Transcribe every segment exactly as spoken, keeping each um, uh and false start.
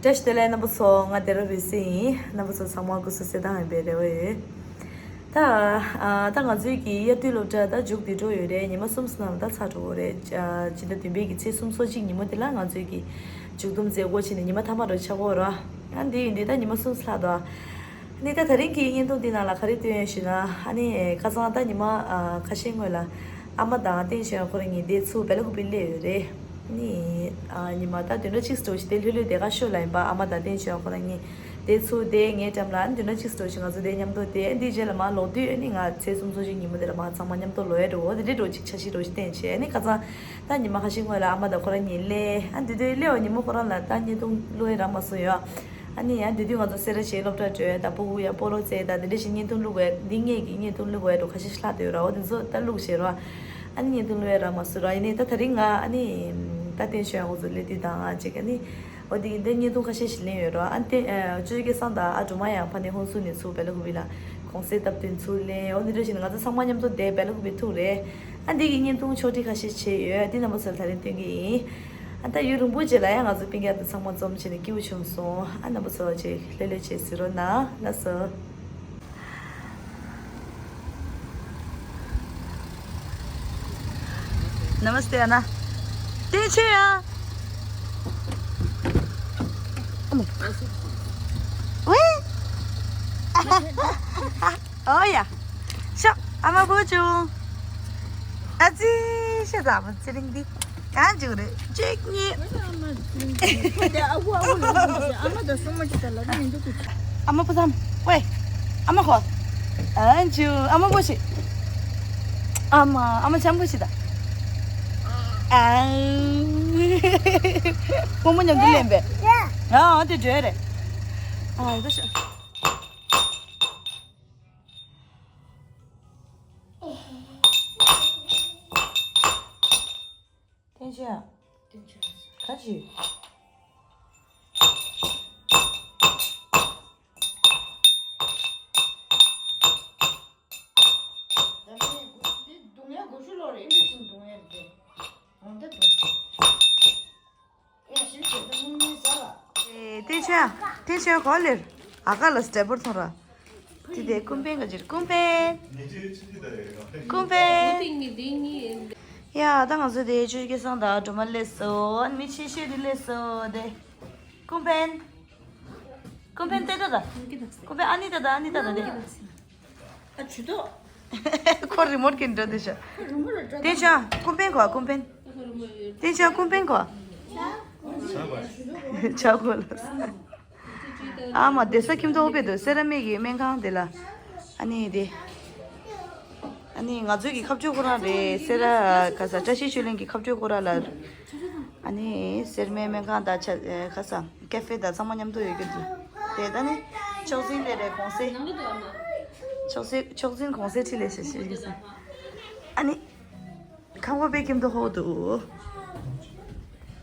བཀྲ་ཤིས་བདེ་ལེགས་རྣམ་པ་ཚོ། ང་བདེ་རབ་རི་སི་ཡིན། རྣམ་པ་ཚོ་ཚང་མ་སྐུ་གཟུགས་གསལ་ཐང་ཡིན་པའི་རེ་བ་ཡོད། ད་ཨ་ད་ང་ཚོའི་གི་དབྱར་དུས་སློབ་གྲྭ་ད་མཇུག་བསྡུ་འགྲོ་ཡོད་རེད། ཉི་མ་གསུམ་ཙམ་ནང་ལ་ད་ཚར་འགྲོ་གི་རེད། ཨ་སྤྱི་ཟླ་བདུན་པའི་གི་ཚེས་སུམ་ཅུ་སོ་གཅིག་ཉིན་མོ་དེ་ལ་ང་ཚོའི་གི་མཇུག་བསྡོམས་མཛད་སྒོ་བྱས་ནས་ཉི་མ་མཐའ་མ་རུ་ཆགས་ཀྱི་ཡོད་རེད། ཨ་འདི་ཡིན་དུས་ད་ཉི་མ་གསུམ་ཙམ་ལྷག་འདུག་ཨ་ནི་ད་དེ་རིང་གི་བརྙན་ཐུང་འདི་ནང་ལ་ག་རེ་སྟོན་ཡོད་ཞུས་ན། ཨ་ནི་ཁ་སང་ད་ཉི་མ་ཨ་ཁ་ཤས་སྔོན་ལ་ཨ་མ་དང་བསྟན་ཆོས་ཁོ་རང་གཉིས་དེ་ཚུར་སྦེ་ལ་ཀུ་པེ་སླེབས་ཡོད་རེད། ནི་ཨ་ཉི་མ་ད་བདུན་ཕྲག་གཅིག་འགྲོ་ཞིག་དེ་ལྷོད་ལྷོད་དེ་ག་ཤོད་ལ་ཡིན་པ། ཨ་མ་དང་བསྟན་ཆོས་ཁོ་རང་གཉིས་དེ་ཚུར་དེ་ངའི་འགྲམ་ལ་ཨ་ནི་བདུན་ཕྲག་གཅིག་འགྲོ་ཞིག་ང་ཚོ་དེ་མཉམ་དུ་དེ་འདི་རྗེས་ལ་མར་ལོག་དུས་ཨ་ནི་ང་ཚེས་སུམ་ཅུ་སོ་གཅིག་ཉིན་མོ་དེ་ལ་མར་ཚང་མ་མཉམ་དུ་ལོག་ཡ་འགྲོ་འོ་དེ་འདྲའི་འགྲོ་ཅིག་འཆར་གཞི་འགྲོ་ཞིག་བསྟན་བྱས། ཨ་ནི་ཁ་སང་ད་ཉི་མ་ཁ་ཤས་སྔོན་ལ་ཨ་མ་དང་ཁོ་རང་གཉིས་སླེབས། ཨ་འདི་དུས་སླེབས་པ་ཉིན་མོ་ཁོ་རང་ལ་ད་བརྙན་ཐུང་བླུག་ཡ་རག་མ་སོང་ཡོད། ཨ་ནི་ཡང་དེ་དུས་ང་ཚོ་སེ་ར་བྱེས་སློབ་གྲྭ་བྲོས་དང་སྤུ་གུ་ཡང་སྤོ་ལོ་རྩེད་དང་དེ་འདྲ་ཞིག་བརྙན་ཐུང་བླུག་དགོས། འདི་སྔས་ཀྱི་བརྙན་ཐུང་བླུག་དགོས་འགྲོ་ཁ་ཤས་ཤིག་ལྷག་བསྡད་ཡོད་ར། འོ་དེ་ཚོ་ད་བླུག་བྱས་ར། ཨ་ནི་བརྙན་ཐུང་བླུག་ཡ་རག་མ་སོང་ར། ཡིན་ནའི་ད་དེ་རིང་ང་ཨ་ནི་ད་བསྟན་ཆོས་ཁོང་ཚོ་སླེབས་དུས་དང་ཨ་ཅིག་ཨ་ནི་འོ་དེ་ཡིན་ད་བརྙན་ཐུང་ཁ་ཤས་ཤིག་ལེན་ཡོད་ར། ཨ་ནི་ཨ་ཅོ་ཅོ་སྐལ་བཟང་དང་ཨ་སྒྲོལ་མ་ཡང་ཕ་ནས་ཧོན་སུར་ནས་ཚུར་སྦེ་ལ་ཀུ་པེ་ལ་གུང་སེང་སྟབས་བསྟུན་ཚུར་ལེན། འོ་འདི་འདྲ་བྱས་ནས་ང་ཚོ་ཚང་མ་མཉམ་དུ་བསྡད་སྦེ་ལ་ཀུ་པེ་ཐུག་རེད། ཨ་འདི་གི་བརྙན་ཐུང་ཕྱོགས་སྒྲིག་ཁ་ཤས་བྱས་ཡོད། འདི་རྣམ་པ་ཚོར་ད་རིང་སྟོན་གྱི་ཡིན། ཨ་ད་ཡུན་རིང་པོ་རྗེས་ལ་ཡང་ང་ཚོ་སྤུན་ཀྱག་དང་ཚང་མ་འཛོམས་བྱས་ནས་སྐྱིད་པོ་བྱུང་སོང་། ཨ་རྣམ་པ་ཚོ་ཅིག་ལྷོད་ལྷོད་བྱས་གཟིགས་རོགས་གནང་། ལགས་སོ། नमस्ते अना। तेचे या। वे। ओया। शो, अमा बोजू। अजी, शो दाम चिरिंग दी। कान जुरे, चेक नी। अमा पुजाम, वे। अमा खो। अजू, अमा बोशी। अमा, अमा चम बोशी दा। आ। मोमो न्यम दिले बे। हां, ते जोरे। आ, तो ཐེངས་ཆེ་ཨ། ཐེངས་ཆེ་ཨ། ཁ་ཅིག་ད་ལྟའི་འདི་རྡུང་ཡ་དགུ་བཅུ་ལོ་རེད། ཨེ་འདྲ་ཅིག་རྡུང་ཡ་རེད་དེ། འོ་འདི་རྡུང་། ཨེ་ཞིབ་ཞིབ་ད་སྨུག་མིན་ཟ་ལ། ཨེ་ཐེངས་ཆེ་ཨ། ཐེངས་ཆེ་ཨ་གོ་ལེར། ཨ་ཀ་ལ་སྟེ་པོར་ཐོང་ར། དེ་དེ་ཀུན་ཕན་ག་ཅིར་ཀུན་ཕན། ཀུན་ཕན། ཡ་ད་ང་ཚོ་དེ་ཅོ་ཅོ་སྐལ་བཟང་དང་སྒྲོལ་མ་སླེབས་སོང་། མི་ཆེ་ཤོས་དེ་སླེབས་སོང་དེ། ཀུན་ཕན། ཀུན་ཕན་ཏེ་ཏ་ད། ཀུན་ཕན་ཨ་ནི་ཏ་ད་ཨ་ནི་ཏ་ད་དེ། ཨ་ཇུ་ཏོ། ཁོ་རི་མོཊ་གིན་འགྲོ་དེ་ཤ། རི་མོཊ་ལ་འགྲོ་དེ་ཤ་ཀུན་ཕན་གོ་ཀུན་ཕན། དེ་ཤ་ཀུན་ཕན་གོ། ཆ་གོ་ལ། ཨ་མ་བསྡད་ས་ཁྱིམ་ཐོག་པེ་དུ་སེ་ར་སྨད་ཀྱི་སྨན་ཁང་དེ་ལ། ཨ་ནི་དེ། ཨ་ནི་ང་ཚོའི་གི་ཁ་ཕྱོགས་ཁོ་རང་རེད། སེ་ར་ག་ས་བཀྲ་ཤིས་ཆོས་གླིང་གི་ཁ་ཕྱོགས་ཁོ་རང་ལ། ཨ་ནི་སེར་སྨད་སྨན་ཁང་དང་ཆ་ག་ས་ཀེ་ཧྥེ་དང་ཚང་མ་མཉམ་དུ་ཡོད་རྒྱུ་དེ། དེ་ད་ནི་ཕྱོགས་འཛིན་ལས་རེད་གོང་སེ། ཕྱོགས་འཛིན་ཕྱོགས་འཛིན་གོང་སེ་ཁྲི་ལས་ཤེས་ཤེས་ཀྱི་ས། ཨ་ནི་ཁམ་གོ་པའི་ཁྱིམ་དུ་ཧོ་དུ།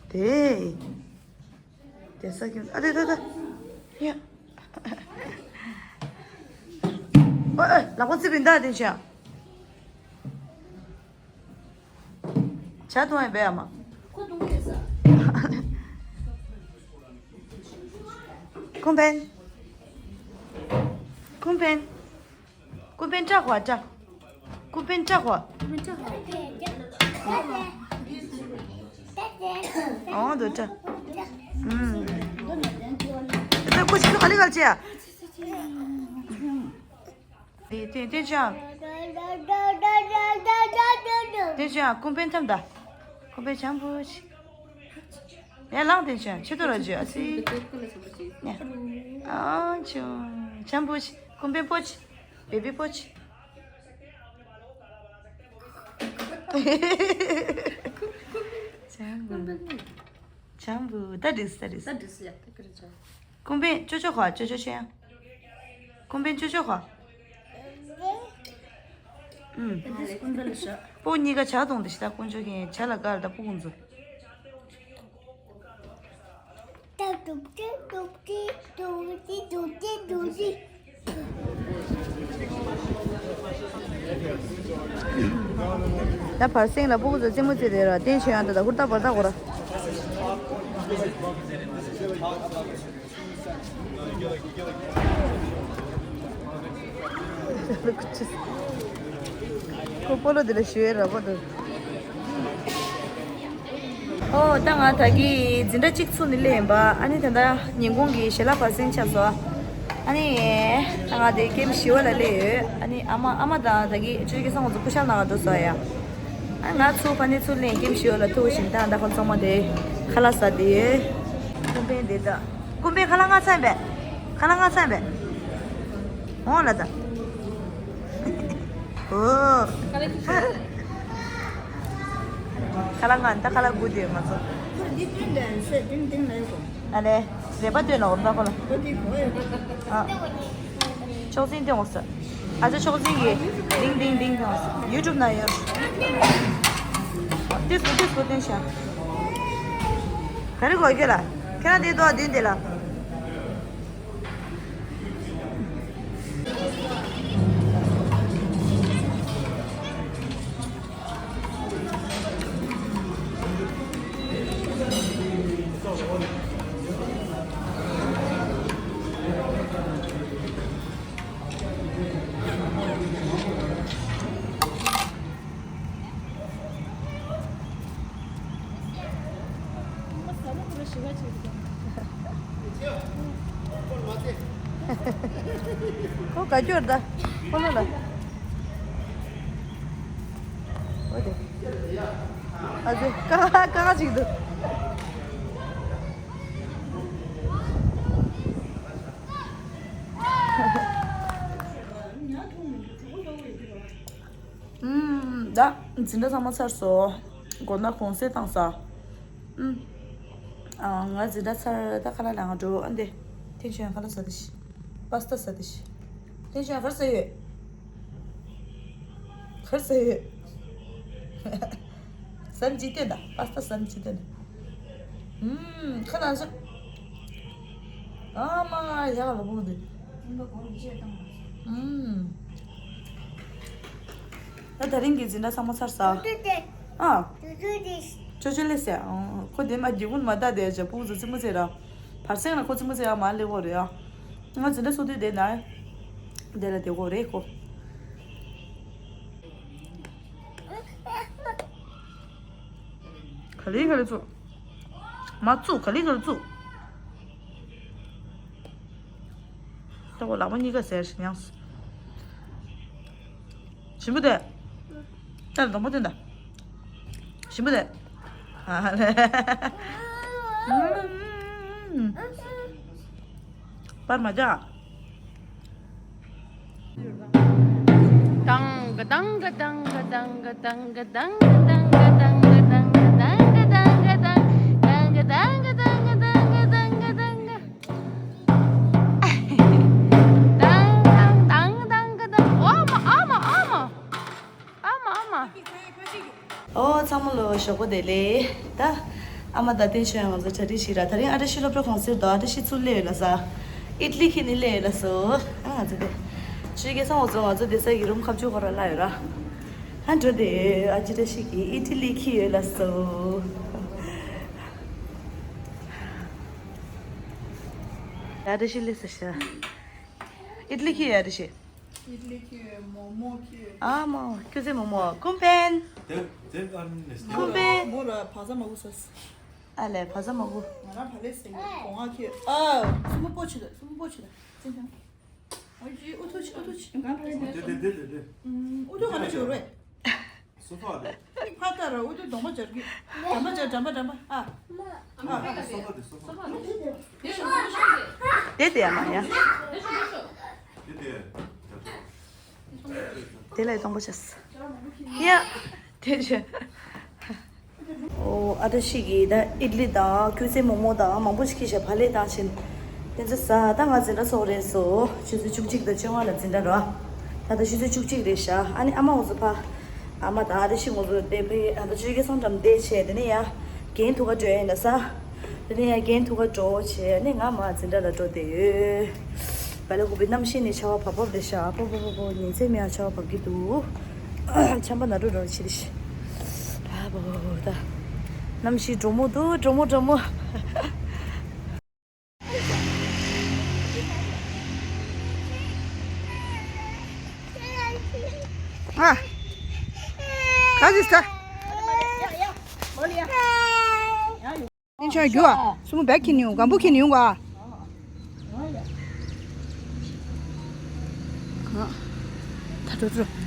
དེ། དེ་ས་ཁྱིམ་ཨ་དེ་ད་ད། ཡ། ཨོ་ཨེ་ལག་པ་ཚིག་པིན་ད་དེ་ཤ། ཇ་འཐུང་ཡ་བས་ཨ་མ། ཁོ་འཐུང་གི་ས། ཀུན་ཕན། ཀུན་ཕན། ཀུན་ཕན་བཀྲ་ཁོ་བཀྲ། ཀུན་ཕན་བཀྲ་ཁོ། ཨོ་འདུག་བཀྲ། ཨུམ། ད་ཁོ་ཤི་ཁ་ལི་གལ་ཆེ་ཡ། དེ་དེ་དེ་ཅང་། དེ་ཅང་ཀུན་ཕན་ཐམ་ད། ཀུན་ཕན་ཆང་བུ་ཆི། ཡ་ལང་དེ་ཅང་ཆི་ཏོ་ར་ཇུ་ཨ་སི། ཡ། ཨ་ཅུ། ཆང་བུ་ཆི། ཀུན་ཕན་པོ་ཆི། བེ་བི་པོ་ཆི། ཆང་བུ། ཆང་བུ། ད་འགྲིགས་ད་འགྲིགས། ད་འགྲིགས་ཡ་ད་ཀི་རེ་ཆང་། ཀུན་ཕན་ཅོ་ཅོ་ཁོ་ཅོ་ཅོ་ཆེ་ཡང་། ཀུན་ཕན་ཅོ་ཅོ་ཁོ། ཨུམ། སྤོ་གཉིས་ཀ་ཇ་བཏུང་དེ་ཤི་ད་དཀོན་མཆོག་གིན་ཇ་ལ་དགའ་ར་ད་སྤུ་གུ་ཚོ། ད་བར་སེང་ལ་སྤུ་གུ་ཚོ་རྩེད་མོ་རྩེ་དེ་ར་བསྟན་ཆོས་ཡང་ད་ད་ཧུར་ཐག་བར་ཐག་གོ་ར། ཁོ་སྤོ་ལོ་འདི་ལ་ཞུ་ཡས་ར་པོ་འདུག་ཨོ་ད་ང་ད་གི་འཛིན་གྲྭ་གཅིག་ཚུགས་ནས་སླེབས་ཡིན་པ། ཨ་ནི་ད་ལྟ་ཉིན་གུང་གི་ཞལ་ལག་བར་གསེང་ཆགས་སོང་། ཨ་ནི་ད་ང་དེ་ཀེམ་བཞི་པ་ལ་སླེབས་ཡོད། ཨ་ནི་ཨ་མ་ཨ་མ་དང་ད་གི་ཆོས་སྐྱིད་ཚང་ཁོ་ཚོ་སྐུ་ཞབས་ནང་ལ་འགྲོ་སོང་ཡ། ཨ་ང་ཚུར་ཕ་ནི་ཚུར་སླེབས་ཀེམ་བཞི་པ་ལ་ཐུག་བཞིན་ད་ད་ཁོ་ཚང་མ་དེ་ཁ་ལག་ཟ་དེ་ཡོད། ཀུན་ཕན་དེ་ད་ཀུན་ཕན་ཁ་ལག་ང་ཚ་ཡིན་པས། ཁ་ལག་ང་ཚ་ཡིན་པས། འོང་ལ་ད། ཨོ། ཁ་ལག་ང་ད་ཁ་ལག་དགུ་དེ་ང་ཚོ། ཨ་ལེ། རེ་པ་སྟོན་ལ་འོ་ད་ཁོ་ལ། ཨ། ཕྱོགས་འཛིན་སྟོན་འོ་ས། ཨ་ཅག་ཕྱོགས་འཛིན་གྱི་ལྡིང་ལྡིང་ལྡིང་སྟོན་འོ་ས། ཡུ་ཊུབ་ན་ཡོད། ཏིས་གོ་ཏིས་གོ་སྟོན་ཤག་ག་རེ་གོ་ཁྱོད་ལ། ཁྱེད་རང་དེ་ཏོག་བདུན་དེ་ལ། ཁོ་ག་རྒྱུར་ད། ཁོ་ལོ་ལ། འོ་དེ། ཨ་ཙི། ཀ་ཀ་ཀ་ཅིག་འདུག་ཨུམ། ད་འཛིན་གྲྭ་ཚང་མ་ཚར་སོང་། དགོང་དག་གུང་སེང་བཏང་ས། ཨུམ། ཨ། ང་འཛིན་གྲྭ་ཚར་ད་ཁ་ལག་ལ་ང་འགྲོ། ཨ་འདི། ཐེན་ཆོན་ཁ་ལག་ཟ་དེ་ཤི། པ་སི་ཏ་ཟ་དེ་ཤི། ཐེན་ཆོན་ག་རེ་ཟ་ཡོད། ག་རེ་ཟ་ཡོད། ཟ་མི་ཅིག་སྟོན་དང་། པ་སི་ཏ་ཟ་མི་ཅིག་སྟོན་དང་། ཨུམ། ཁ་ལག་ཟ། ཨ་མ་ཡག་ལ་བུ་འདི། ཨུམ། ད་དེ་རིང་གི་འཛིན་གྲྭ་ཚང་མ་ཚར་ས། ཨ། ཅོ་ཅོ་ལས་ཟེར། ཨ། ཁོ་དེ་མ་རྒྱུ་ཀུན་མ་ད་དེ་ཅག་ཕྲུ་གུ་ཚོ་རྩེད་མོ་རྩེ་ར། བར་སེང་ལ་ཁོ་རྩེད་མོ་རྩེ་ཡ་མ་སླེབས་གོ་རེད་ཨ། ང་འཛིན་གྲྭ་ཚུགས་དུས་དེ་ན། དེ་ལ་དེ་གོ་རེད་ཁོ། ག་ལེ་ག་ལེ་བཙུགས། མ་བཙུགས། ག་ལེ་ག་ལེ་བཙུགས། ད་གོ་ལག་པ་གཉིས་ཀ་ཟེར་ཞིག་ཡང་། ཞིམ་པོ་དེ། ད་སྡོང་པོ་སྟོན་དང་། ཞིམ་པོ་དེ། ཨ་ལེ། པར་མ་བྱ། ཨོ་ཚང་མ་ལོ་ཞོགས་པ་བདེ་ལེགས། ད་ཨ་མ་ད་ལྟའི་ཆོས་ང་ཚོ་གྲ་སྒྲིག་ཞིག་ར། དེ་རིང་ཨ་བཀྲ་ཤིས་སློབ་གྲྭ་གུང་སེང་དུ་ཨ་བཀྲ་ཤིས་ཚུར་སླེབས་ཡོད་ལ་ས། ཨིད་ལི་ཁྱེར་ནས་སླེབས་ཡོད་ལ་སོ། ཨ་ང་ཚོ་དེ་ཆོས་སྐྱིད་ཚང་ང་ཚོ་ང་ཚོ་བསྡད་ས་གི་རུམ་ཁ་མཆུ་ཁོ་ར་ལ་ཡོད་ར། ཨ་འགྲོ་དེ་ཨ་ཅི་བཀྲ་ཤིས་ཀྱི་ཨིད་ལི་ཁྱེར་ཡོད་ལ་སོ། ཨ་བཀྲ་ཤིས་སླེབས་ས་ཤ། ཨིད་ལི་ཁྱེར་ཡོད་ཨ་བཀྲ་ཤིས། ཨིད་ལི་ཁྱེར་ཡོད། མོག་མོག་ཁྱེར་ཡོད། ཨ་མ་ཁྱོད་ཚེ་མོག་མོག་ཀུན་ཕན། དེ་དེ་ཨ་ནི་ནས་ཀུན་ཕན། མོ་ར་བ་ཟ་མ་གུ་ས། ཨ་ལས་བ་ཟ་མ་གུ། ང་རང་བ་ལས་སེང་གེ་གོང་ང་ཁྱེར། ཨ། སུ་མོ་པོ་ཆུ་ད། སུ་མོ་པོ་ཆུ་ད། ཙན་དང་། ཨོ་ཅི་ཨུ་ཐུ་ཆི་ཨུ་ཐུ་ཆི། ང་བ་ལས་སེང་གེ། དེ་དེ་དེ་དེ་དེ། ཨུ་ཐུ་ག་ན་ཆུ་རེད། སོ་ཕ་དེ། ཕ་ད་ར་ཨུ་ཐུ་གདོང་པ་སྦྱར་གི། འགྲམ་པ་སྦྱར། འགྲམ་པ་འགྲམ་པ། ཨ། ཨ། སོ་ཕ་དེ་སོ་ཕ། དེ་དེ་ཡ་མ་ཡ། དེ་དེ། དེ་ལ་ཡི་གདོང་པ་བྱས། ཡ། དེ་བྱས། ཨོ་ཨ་བཀྲ་ཤིས་ཀྱིས་ད་ཨིད་ལི་དང་ཁྱོད་ཚེ་མོག་མོག་དང་མང་པོ་ཞིག་ཁྱེར་བཞག་བ་ལས་བཏང་ཕྱིན། དེ་ཚོ་ཟ། ད་ང་འཛིན་གྲྭ་ཚོགས་རེད་སོ། ཆུ་ཚོད་བཅུ་གཅིག་དང་བཅོ་ལྔ་ལ་འཛིན་གྲྭ་ར། ད་ལྟ་ཆུ་ཚོད་བཅུ་གཅིག་རེད་ཤག་ཨ་ནི་ཨ་མ་ང་ཚོ་ཕ། ཨ་མ་དང་ཨ་བཀྲ་ཤིས་ང་ཚོ་བསྡད་ཕེ་ཨ་ད་ཆོས་སྐྱིད་ཚང་འགྲམ་བསྡད་བྱས་དེ་ནས་ཡ། རྒན་ཐུག་ག་འགྲོ་ཡིན་ལ་ས། དེ་ནས་ཡ་རྒན་ཐུག་ག་འགྲོ་བྱས་ནས་ང་མ་འཛིན་གྲྭ་ལ་འགྲོ་བསྡད་ཡོད། བ་ལ་ཧུ་པའི་གནམ་གཤིས་ནི་ཆར་པ་བབས་བབས་རེད་ཤག་པོ་པོ་པོ་པོ་ཉིན་མཚན་མེད་ཡ་ཆར་པ་བབས་ཀྱི་འདུག་ཆམ་པ་ན་འགྲོ་འགྲོ་ཆི་རེད་ཤི། ཨ་པོ་པོ་པོ་ད། གནམ་གཤིས་འདྲོག་མོ་འདུག་འདྲོག་མོ་འདྲོག་མོ། ཨ། ག་ཟིག་ས། ཨེ་ཆོ་རྒྱུ་ཨ། སུ་མོ་བེག་ཁྱེར་ནི་ཡོང་། སྒམ་བུ་ཁྱེར་ནི་ཡོང་ག། ད་འགྲོ་འགྲོ།